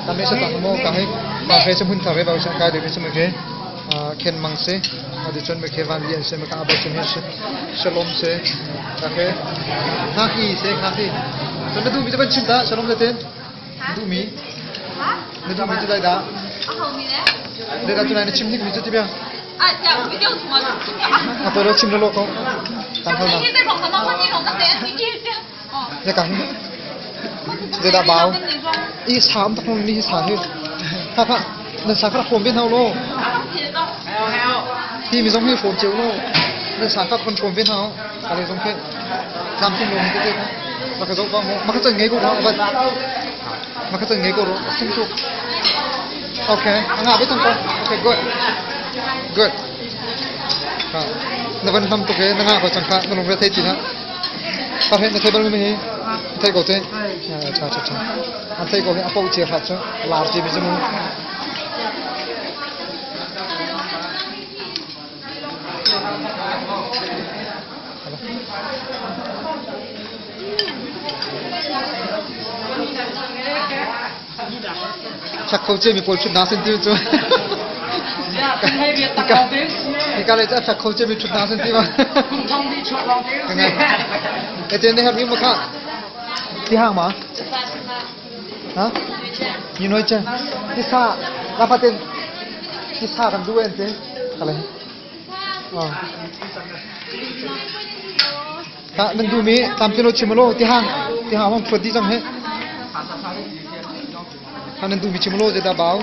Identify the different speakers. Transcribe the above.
Speaker 1: Kami sa tak mo kahit pa sa mun thare ba sa kai de sa me khen mang se adi chon me khe van lian se me ka aba chen se shalom se ka khe ha ki se kha ki so na du mi ban chin ta shalom le ten du mi na du mi chu dai da de da tu nai na chim nik mi chu ti bia a to lo chim lo ko tang khal na Ya kang de da bao i sam tak ni hi sa hi kha kha nan sa kha khom ben hau lo hi mi zong hi khom cheu lo nan sa kha kon khom ben hau ka le zong khe sam tin lo te te ma ka zo ba mo ma ka chan ngai ko ro ba ma ka chan ngai ko ro sing tu okay anga be tang ko okay good good ha na van ham to ke na nga ko chang kha na long re thei chi na Parhen na thei bal mi hi thei ko te cha cha cha an thei ko hi a po che hrat chu lar chi mi chu mu Chak kho che mi pawl chut na sen ti cu. Hika le chak kho che mi chut na sen ti ma. E te ne har mi ma kha. Ti hang ma? Ha? Ni noi che. Ti sa la fa ten ti sa kan du en te. Kale. Ah. Tah nan duhmi tlamtling lo chim ulaw tihang tihang hong thuat dih cang hih. Tah nan duhmi chim ulaw zeidah bau?